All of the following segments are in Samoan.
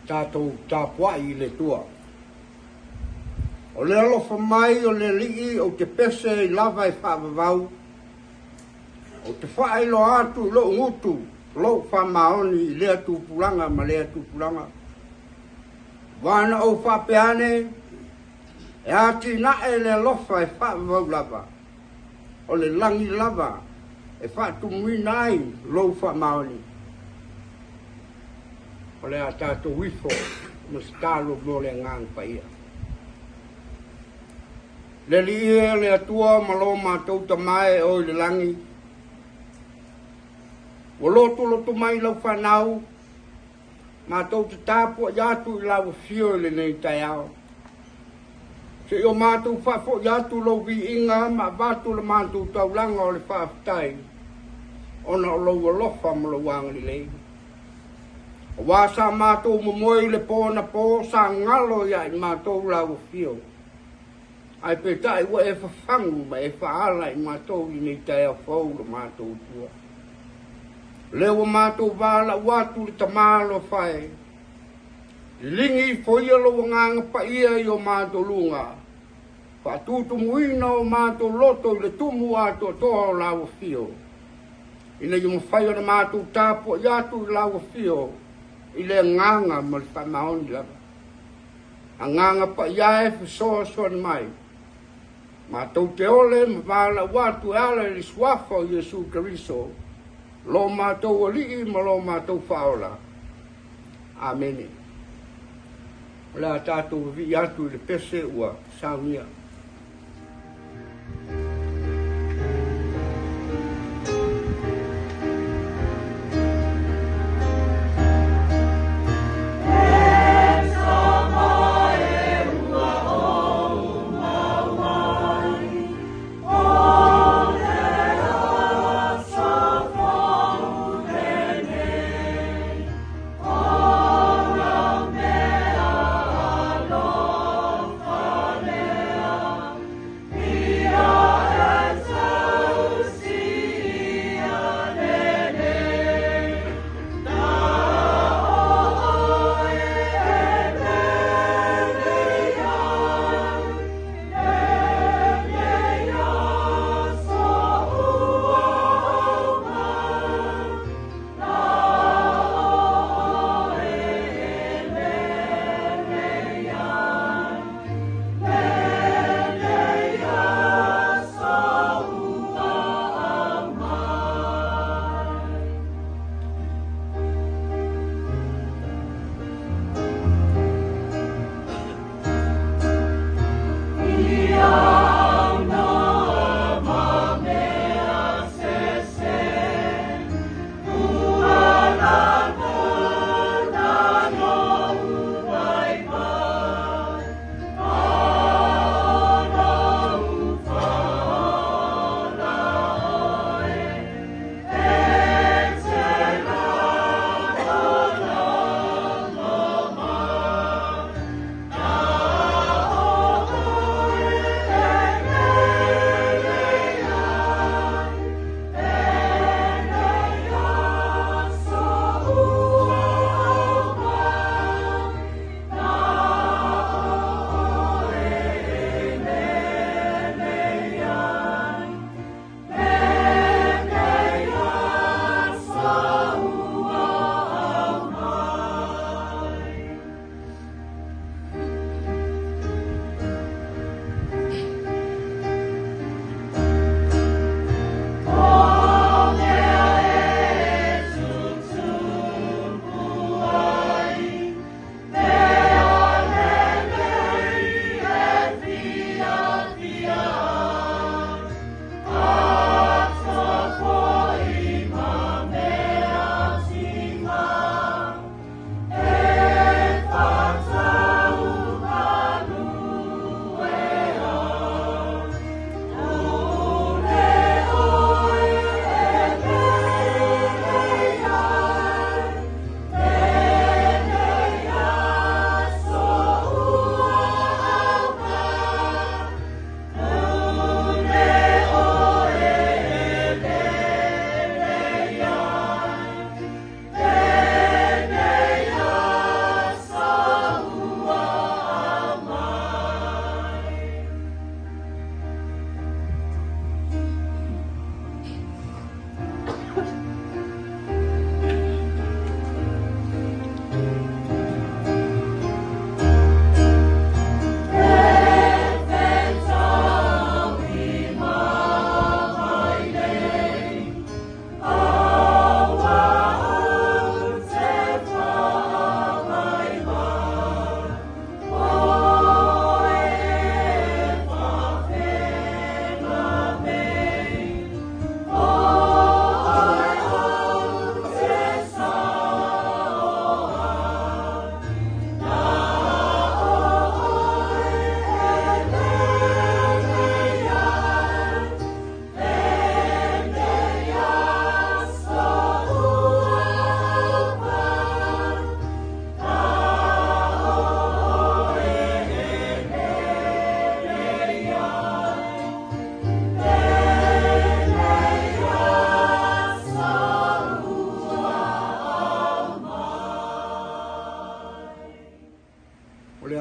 Tatou tapuai i le Atua. O le alofa mai o le Alii ou te pese ai lava e faavavau, Ou te faailoa atu i lou gutu lou faamaoni i lea tupulaga ma lea tupulaga. Ua na ou faapea ane, e atinae le alofa e faavavau lava, o le lagi lava e faatumuina ai lou faamaoni. O le a tatou ifo ma se talo mo le Agaga Paia. Le Alii e, le Atua ma lo matou Tama e o i le lagi, ua lotoloto mai lau fanau, matou te tapuai atu i lau afio i lenei taeao. Se i o matou faafoi atu lou viiga ma avatu le matou taulaga o le faafetai ona o lou alofa ma lou agalelei. Aua sa matou momoe i le po anapo, sa galo ia i matou lau afio. Ae peitai ua e fafagu ma e faaala i matou i lenei taeao fou lo matou Atua. O lea ua matou valaau atu i le Tama alofa e, liligi ifo ia lou agaga paia i o matou luga, faatutumuina o matou loto i le tumu atoatoa o lau afio, ina ia mafai ona matou tapuai atu i lau afio i le agaga ma le faamaoni lava. Agaga Paia e fesoasoani mai, matou te ole ma valaau atu e ala i le Suafa o Iesu Keriso, lo matou Alii ma lo matou Faaola. Amene. O le a tatou vavii atu i le pese ua saunia.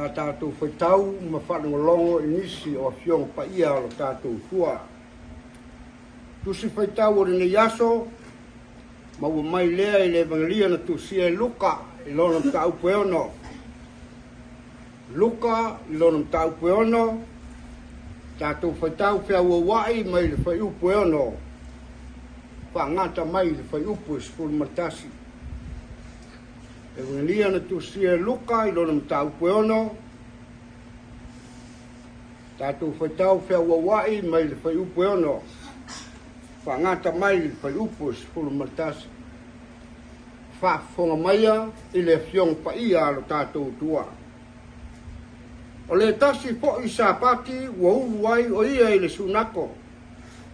a tatou faitau ma faalogologo i nisi o Afioga Paia o lo tatou Atua. Tusi faitau o lenei aso, maua mai lea i le Evagelia na tusia e Luka i lona mataupu e 6. Luka i lona mataupu e 6, tatou faitau feauaua'i mai le fuaiupu e 6, faagata mai le fuaiupu e 11. Evagelia na tusia e Luka i lona mataupu e 6, tatou faitau feauaua'i mai le fuaiupu e 6, faagata mai le fuaiupu e 11. Faafofoga maia i le Afioga Paia a lo tatou Atua. O le tasi foi Sapati ua ulu ai o ia i le sunako,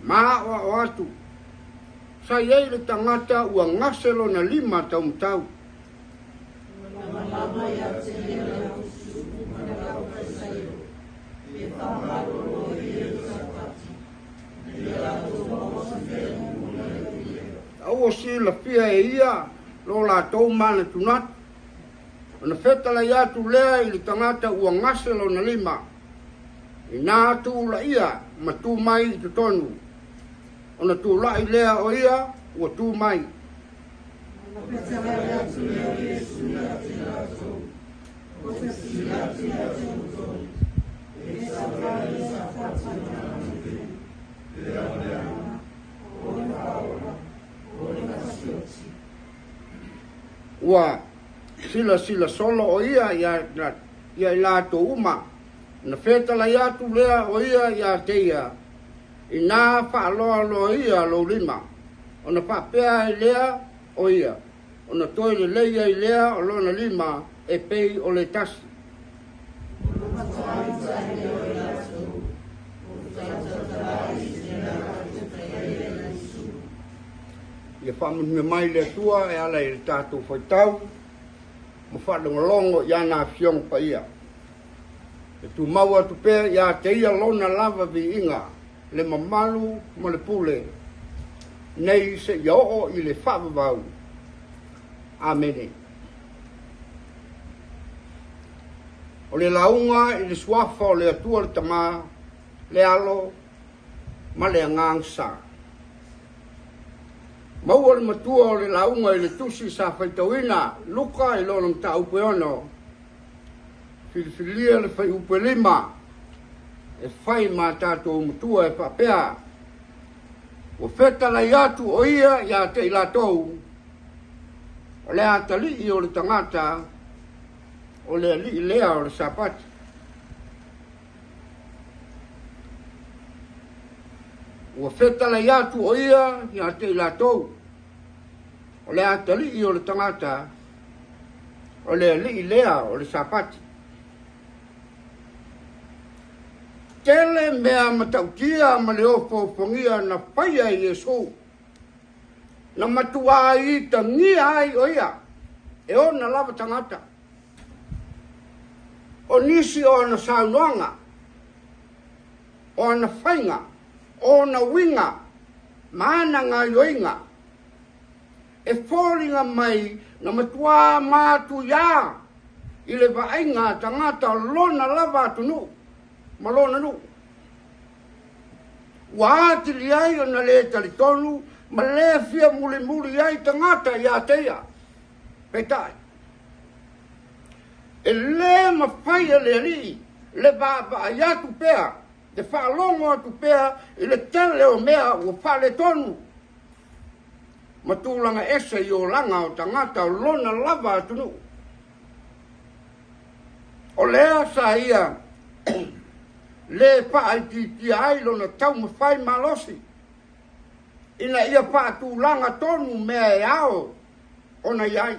ma aoao atu. Sa i ai le tagata ua gase lona lima taumatau. Malamalama ia te ia le aususupu ma le aufaisaio, e faamalolo ai ia i le Sapati, ina ia latou maua se mea e mulimuli ai ia. Aua silafia e ia lo latou manatunatu. Ona fetalai atu lea i le tagata ua gase lona lima, inā tuulaia ma tu mai i totonu. Ona tulai lea o ia ua tu mai. Ona fetalai atu lea o Iesu ia te latou, Ou te fesili atu ia te outou, e tatau i le Sapati ona agalelei, le aleaga, po o le faaola, po o le fasioti? Ua silasila solo o ia ia i latou uma, ona fetalai atu lea o ia ia te ia, Inā faaloaloa ia lou lima, ona faapea ai lea o ia, ona toe lelei ai lea o lona lima e pei o le tasi. Ona mataitai lea o i latou, o tautatalai i se mea latou te faia ai e Iesu. Ia faamanuia mai le Atua e ala i le tatou faitau ma faalogologo i ana Afioga Paia. E tumau atu pea ia te ia lona lava viiga, le mamalu ma le pule, nei seia oo i le faavavau. Amene. O le lauga i le suafa o le Atua le Tama, le Alo ma le Agaga Sa. Maua le matua o le lauga i le tusi sa faitauina Luka i lona mataupu e 6. Filifilia le fuaiupu e 5 e fai ma tatou matua e faapea, Ua fetalai atu o ia ia te i latou, o le atalii o le tagata, o le alii lea o le Sapati. Ua fetalai atu o ia ia te i latou, o le atalii o le tagata, o le alii lea o le Sapati. Tele mea matautia ma le ofoofogia na faia e Iesu, na matuā itagia ai o ia e ona lava tagata. O nisi o ana saunoaga, o ana faiga, o ona uiga ma ana gaoioiga, e foliga mai na matuā matuiā i le vaaiga a tagata o lona lava atunuu ma lona nuu. Ua atili ai ona le talitonu ma le fia mulimuli ai tagata ia te ia. Peitai, e le mafai e le Alii le vaavaai atu pea, le faalogo atu pea i le tele o mea ua faaletonu ma tulaga ese i olaga o tagata o lona lava atunuu. O lea sa ia le faaitiitia ai lona taumafai malosi ina ia faatulaga tonu mea e ao ona i ai,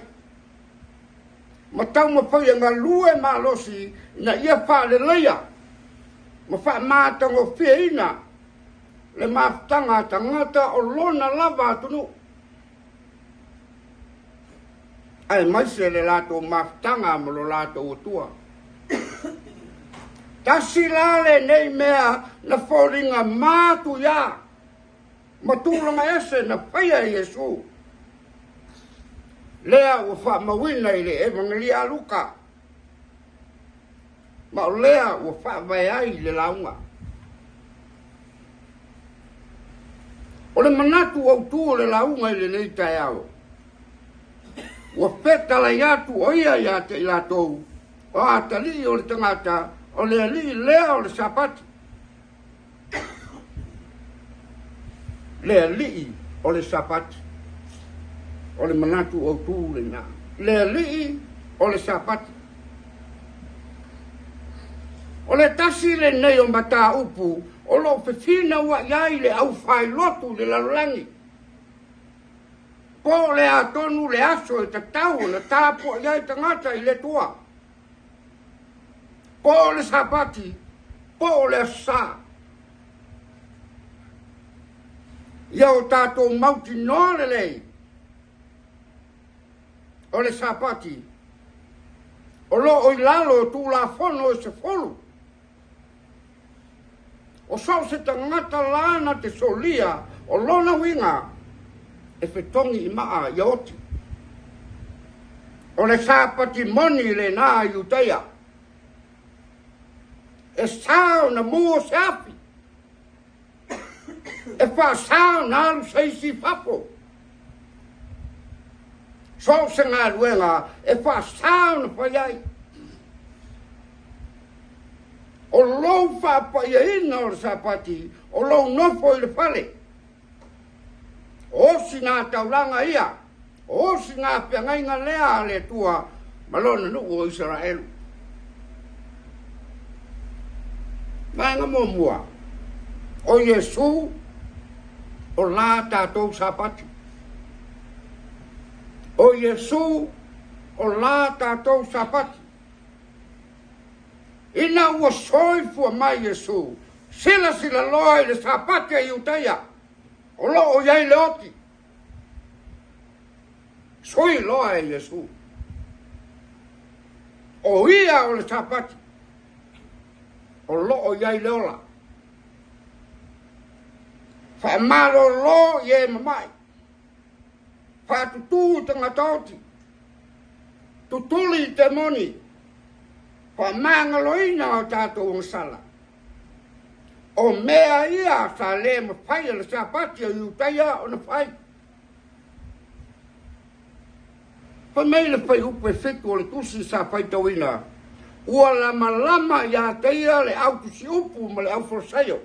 ma taumafai e galue malosi ina ia faaleleia ma faamatagofieina le mafutaga a tagata o lona lava atunuu, aemaise le latou mafutaga ma lo latou Atua. Tasi la lenei mea na foliga matuia ma tulaga ese na faia e Iesu, lea ua faamauina i le Evagelia a Luka. Ma o lea ua faavae ai le lauga. O le manatu autu o le lauga i lenei taeao, ua fetalai atu o ia ia te i latou, o atalii o le tagata, o le Alii lea o le Sapati. Le Alii o le Sapati. O le manatu autu lena. Le Alii o le Sapati. O le tasi lenei o mataupu o lo o fefinauai ai le aufailotu i le lalolagi. Po o le a tonu le aso e tatau ona tapuai ai tagata i le Atua. Po o le Sapati, po o le Aso Sa. Ia o tatou mautinoa lelei, o le Sapati o lo o i lalo o Tulafono e 10. O so o se tagata la na te solia o lona uiga e fetogi i maa ia oti. O le Sapati moni lena i Iutaia. E sa ona mu o se afi. E faasa ona alu se isi i fafo. So o se galuega e faasa ona fai ai. O lou faapaiaina o le Sapati, o lou nofo i le fale. O osi ngā taulaga ia, o osi ngā feagaiga lea a le Atua ma lona nuu o Isaraelu. Vaega muamua, o Iesu o la tatou Sapati. O Iesu o la tatou Sapati. Ina ua soifua mai Iesu, silasila loa i le Sapati a Iutaia, o lo o i ai le oti. Sui loa e Iesu. O ia o le Sapati, o lo o i ai le ola. Faamalolo i e mamai, faatutū i tagata oti, tutuli i temoni, faamagaloina o tatou agasala. O mea ia sa le mafai e le Sapati o Iutaia ona fai. Fai mai le fuaiupu e 7 o le tusi sa faitauina, ua lamalama ia te ia le autusiupu ma le aufalasaio,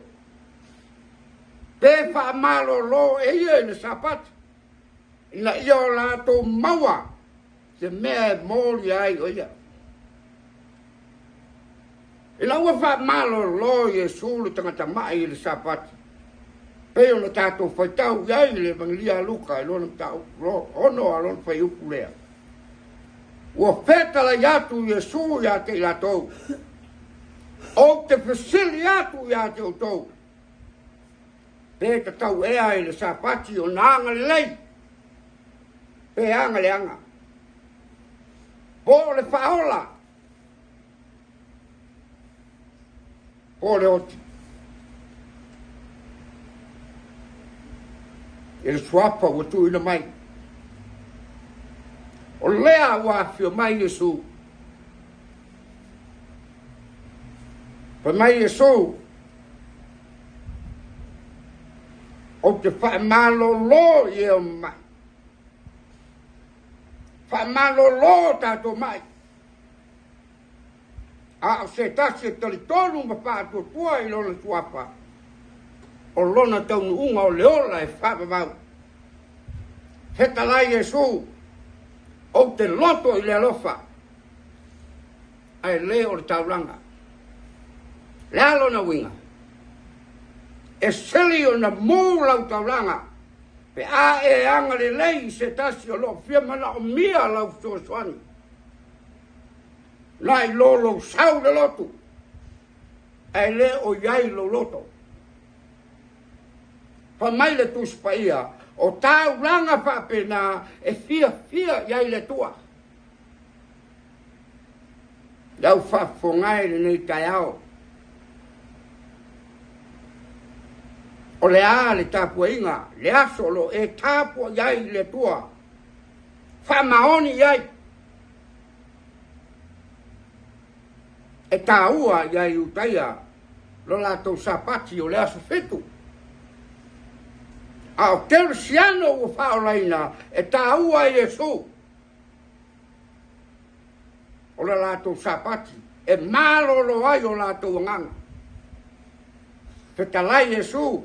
pe faamalolo e ia i le Sapati, ina ia o latou maua se mea e molia ai o ia. Ina ua faamalolo Iesu le tagata mai i le Sapati, pei ona tatou faitau i ai i le Evangelia a Luka i lona mataupu ono a lona fuaiupu lea, ua fetalai atu Iesu ia te i latou, ou te fesili atu ia te outou, pe tatau ea i le Sapati ona agalelei, pe agaleaga, po o le faaola, po o le oti. I le suafa ua tuuina mai. O lea ua afio mai Iesu. Fai mai Iesu, ou te faamalolo i e o mamai. Faamalolo tatou mai. A o se tasi e talitonu ma faatuatua i lona suafa, o lona taunuuga o le ola e faavavau. Fetalai Iesu, ou te loto i le alofa, ae le o le taulaga. Le a lona uiga? E sili ona mu lau taulaga, pe a e agalelei i se tasi o lo o fia manaomia lau fesoasoani. Na i lo lou sau le lotu, ae le o i ai lou loto. Fai mai le Tusi Paia, o taulaga faapena e fiafia i ai le Atua. Le au faafofoga e lenei taeao, o le a le tapuaiga, le aso o lo o e tapuai ai i le Atua, faamaoni i ai. E taua iā Iutaia lo latou Sapati o le aso 7. A o Kerisiano ua faaolaina, e taua e Iesu o le latou Sapati e malolo ai o latou agaga. Fetalai Iesu,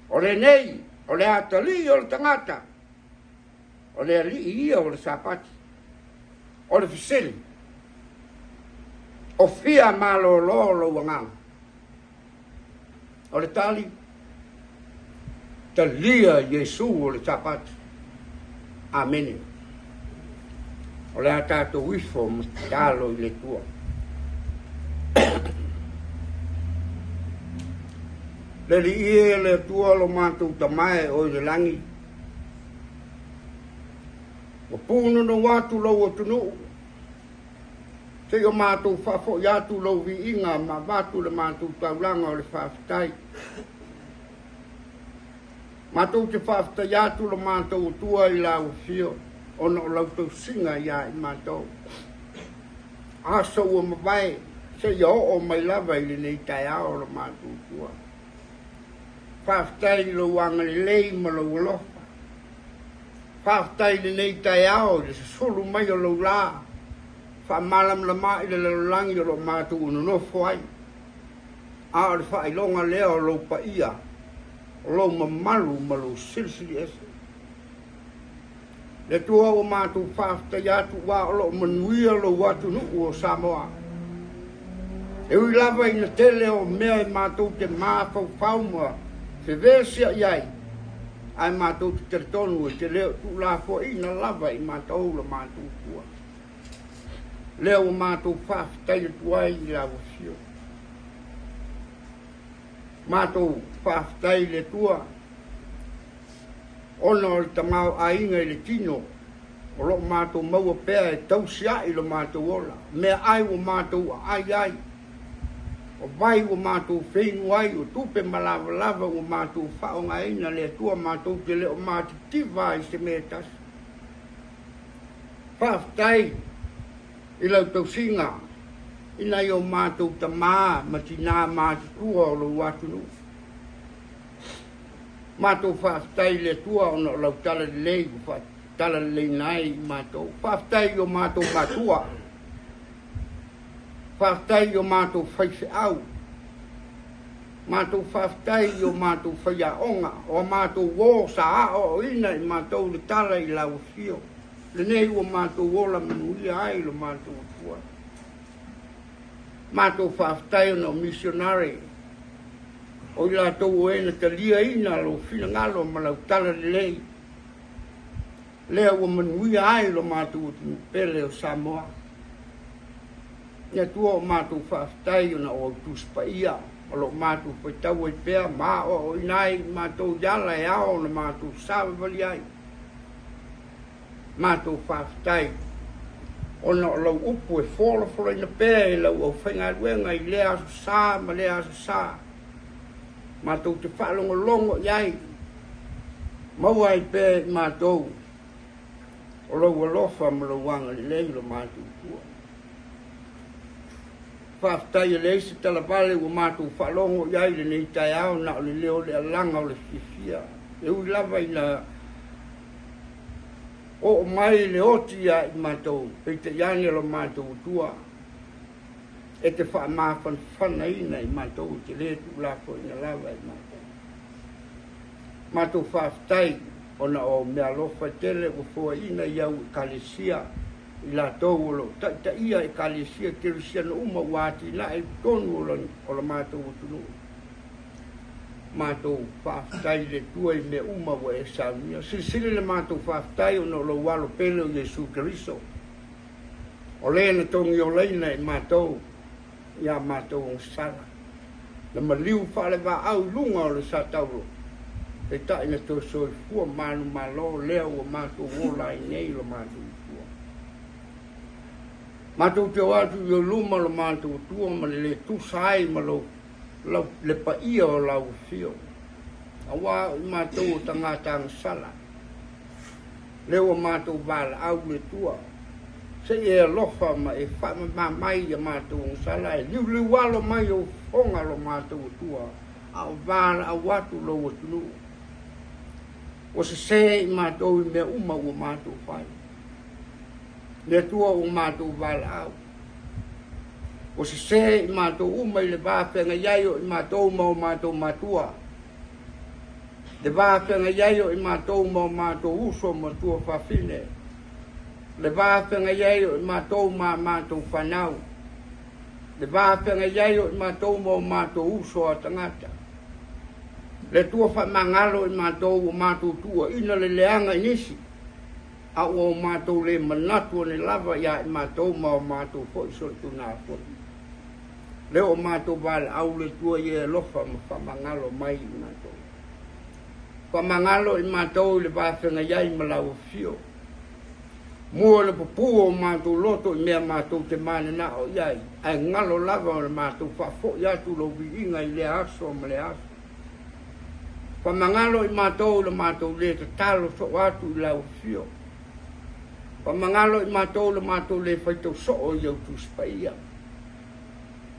o lenei, o le atalii o le tagata, o le alii ia o le Sapati. O le fesili, o fia malolo lou agaga? O le tali, talia Iesu o le Sapati. Amene. O le a tatou ifo ma tatalo i le Atua. Le Alii e, le Atua lo matou Tama e o i le lagi, ua pūnono atu lou atunuu, seia matou faafoi atu lou viiga ma avatu le matou taulaga o le faafetai. Matou te faafetai atu lo matou Atua i lau afio, ona o lau tausiga iā i matou. Aso ua mavae, seia oo mai lava i lenei taeao lo matou Atua. Faafetai i lou agalelei ma lou alofa. Faafetai i lenei taeao i le susulu mai o lou lā, faamalamalama i le lalolagi o lo o matou nonofo ai. A o le faailoga lea o lou paia, o lou mamalu ma lou silisili ese. Le Atua ua matou faafetai atu aua o lo o manuia lou atunuu o Samoa. E ui lava ina tele o mea e matou te mafaufau ma fevesia'i ai, ae matou te talitonu e te le o tuulafoaiina lava i matou lo matou Atua. Lea ua matou faafetai atu ai i lau Afioga. Matou faafetai i le Atua ona o le tamaoaiga i le tino o lo o matou maua pea e tausia'i lo matou ola, meaai ua matou aai ai, o vai ua matou feinu ai, o tupe ma lavalava ua matou faaaogaina le Atua matou te le o matitiva i se mea e tasi. Faafetai i lau tausiga i nai o matou tamā ma tinā matutua o lou atunuu. Matou faafetai i le Atua ona o lau talalelei ua faatalaleleina ai i matou. Faafetai i o matou matua. Faafetai i o matou faifeau. Matou faafetai i o matou faiaoga, o a matou uo sa aoaoina i matou le tala i lau afio. Lenei ua matou ola manuia ai lo matou Atua. Matou faafetai ona o misionare, o i latou o e na taliaina lou finagalo ma lau tala lelei, lea ua manuia ai lo matou atunuu pele o Samoa. Le Atua o matou faafetai ona o au Tusi Paia o lo o matou faitau ai pea ma aoaoina ai i matou i ala e ao ona matou savavali ai. Matou faafetai ona o lau upu e folafolaina pea e lau aufaigaluega i lea aso sa ma lea aso sa. Matou te faalogologo i ai, maua ai pea i matou o lou alofa ma lou agalelei lo matou Atua. Faafetai e leai se talavale ua matou faalogo i ai i lenei taeao na o le leo o le alaga o le fiafia. E ui lava ina oo mai le oti ia i matou, peitai ane lo matou Atua e te faamafanafanaina i matou e te le tuulafoaiina lava i matou. Matou faafetai ona o au meaalofa e tele ua foaiina i au Ekalesia, i latou o lo o taitaia Ekalesia Kerisiano uma ua atinae i totonu o la matou atunuu. Matou faafetai i le Atua i mea uma ua e saunia. Silisili le matou faafetai ona o lou Alo pele o Iesu Keriso, o le na togiolaina i matou iā matou agasala, na maliu faalevaau i luga o le sataulo, peitai na toe soifua manumalo lea ua matou ola ai nei lo matou Atua. Matou te o atu i ou luma lo matou Atua ma le le tusa ai ma lou lau, le paia o lau afio, auā o i matou o tagata agasala, lea ua matou valaau le Atua. Se i e alofa ma e faamama mai i a matou agasala, e liuliu alo mai ou fofoga lo matou Atua, a o valaau atu lou atunuu. Ua sese i matou i mea uma ua matou fai. Le Atua ua matou valaau. Ua sese i matou uma i le va feagai ai o i matou ma o matou matua, le va feagai ai o i matou ma o matou uso ma tuafafine, le va feagai ai o i matou ma a matou fanau, le va feagai ai o i matou ma o matou uso a tagata. Le Atua faamagalo i matou ua matou tuuaina le leaga i nisi, a ua o matou le manatu ane lava ia i matou ma o matou foi solitulafono. Lea o matou valaau le Atua ia e alofa ma faamagalo mai i matou. Faamagalo i matou i le va feagai ai ma lau afio. Mua le pupū o matou loto i mea matou te mananao i ai, ae galo lava o le matou faafoi atu lou viiga i lea aso ma lea aso. Faamagalo i matou i lo matou lē tatalo soo atu i lau afio. Faamagalo i matou i lo matou lē faitau soo i au Tusi Paia.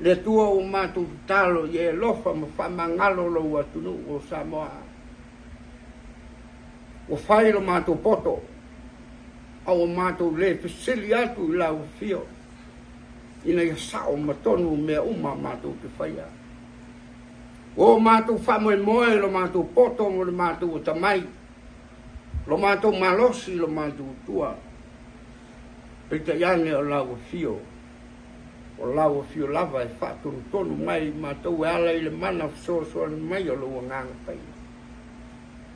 Le Atua ua matou tatalo ia e alofa ma faamagalo lou atunuu o Samoa. Ua fai lo matou poto, a ua matou le fesili atu i lau afio, ina ia sao ma tonu mea uma matou te faia. Ua o matou faamoemoe lo matou poto mo le matou atamai, lo matou malosi lo matou Atua. Peitai ane o lau afio, o lau afio lava e faatonutonu mai i matou e ala i le mana fesoasoani mai o lou Agaga Paia.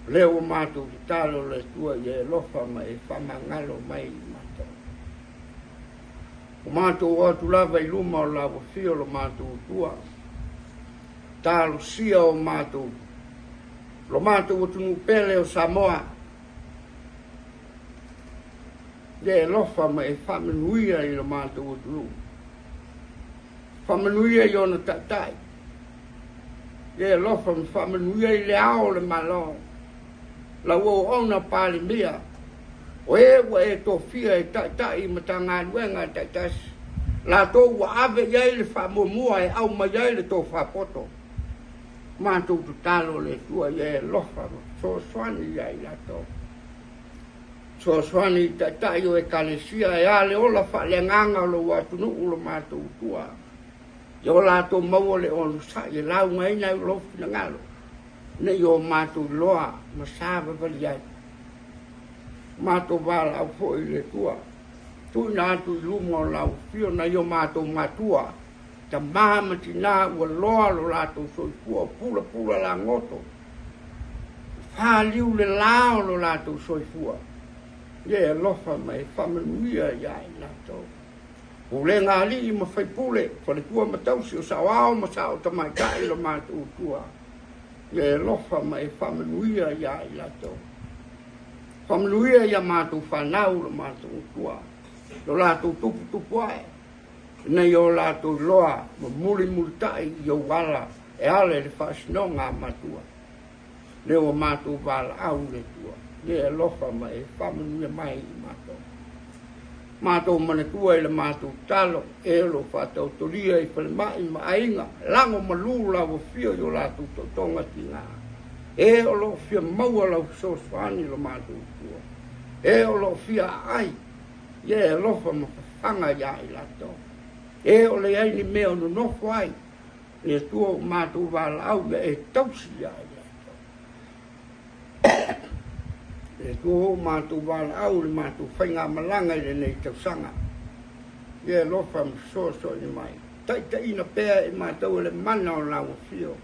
O lea ua matou tatalo le Atua ia e alofa ma e faamagalo mai i matou. Ua matou o atu lava i luma o lau afio lo matou Atua, talosia o matou, lo matou atunuu pele o Samoa, ia e alofa ma e faamanuia i lo matou atunuu. Faamanuia i ona taitai. Ia e alofa ma faamanuia i le ao o le Malo, lau auauna Palemia, o e ua e tofia e taitai i Matagaluega taitasi, latou ua ave i ai le faamuamua e aumai ai le tofa poto. Matou tatalo le Atua ia e alofa ma fesoasoani ia i latou. Fesoasoani i taitai o Ekalesia e a le ola faaleagaga o lou atunuu lo matou Atua. Ia o latou maua le onosai e laugaina ai lou finagalo, ne i o matou iloa ma savavali ai. Matou valaau foi i le Atua, tuuina atu i luma o lau afio nai o matou matua, tama ma tinā ua loa lo latou soifua o pulapula lagoto, faliu le la o lo latou soifua, ia e alofa ma e faamanuia ia i latou. Pulega alii ma faipule, faletua ma tausi, o saoao ma sao tamaitai lo matou Atua, ia e alofa ma e faamanuia ia i latou. Faamanuia ia matou fanau lo matou Atua, lo latou tuputupu ae, ina ia o latou iloa ma mulimulitai i ou ala e ala i le faasinoga a matua. Lea ua matou valaau le Atua, ia e alofa ma e faamanuia mai i matou. Matou manatua i le matou tatalo, e o lo o faataotolia i falemai ma aiga, lago malu lau afio i o latou tootoga tiga. E o lo o fia maua lau fesoasoani lo matou Atua. E o lo o fia aai, ia e alofa ma fafaga ia i latou. E o leai ni mea o nonofo ai, le Atua o matou valaau ia e tausi ia i latou. Le Atua o matou valaau le matou faigamalaga i lenei tausaga. Ia e alofa ma fesoasoani mai. Taitaiina pea i matou e le mana o lau afio.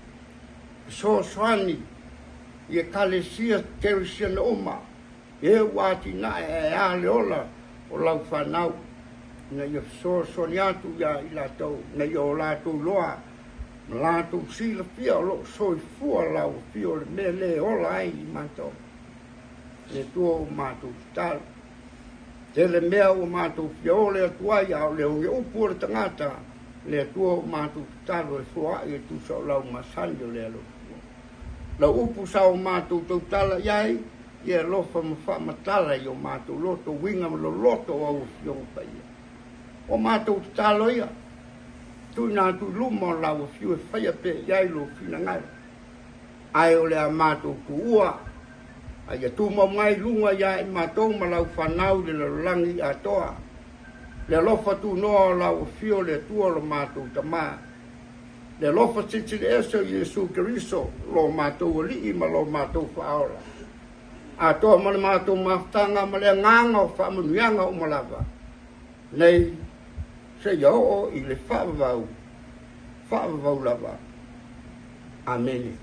Fesoasoani i Ekalesia Kerisiano uma, e ua atinae ae a le ola o lau fanau, ina ia fesoasoani atu ia i latou, ina ia o latou iloa ma latou silafia o lo o soifua lau afio le mea lea e ola ai i matou. Le Atua ua matou tatalo. Tele mea ua matou fia ole atu ai, a o le oge upu o le tagata, le Atua ua matou tatalo e foai e tusa o lau masani o le alofa. Lau upu sa o matou tautala i ai, ia alofa ma faamatala i o matou loto, uiga ma loloto o au afioga paia. O matou tatalo ia, tuuina atu i luma o lau Afio e faia pea i ai lou finagalo. Ae o le a matou tuua, a ia tumau mai i luga ia i matou ma lau fanau i le lalolagi atoa, le alofa tunoa o lau Afio le Atua lo matou Tama, le alofa silisili ese o Iesu Keriso lo matou Alii ma lo matou Faaola, atoa ma le matou mafutaga ma le agaga o faamanuiaga uma lava, nei seia oo i le faavavau, faavavau lava. Amene.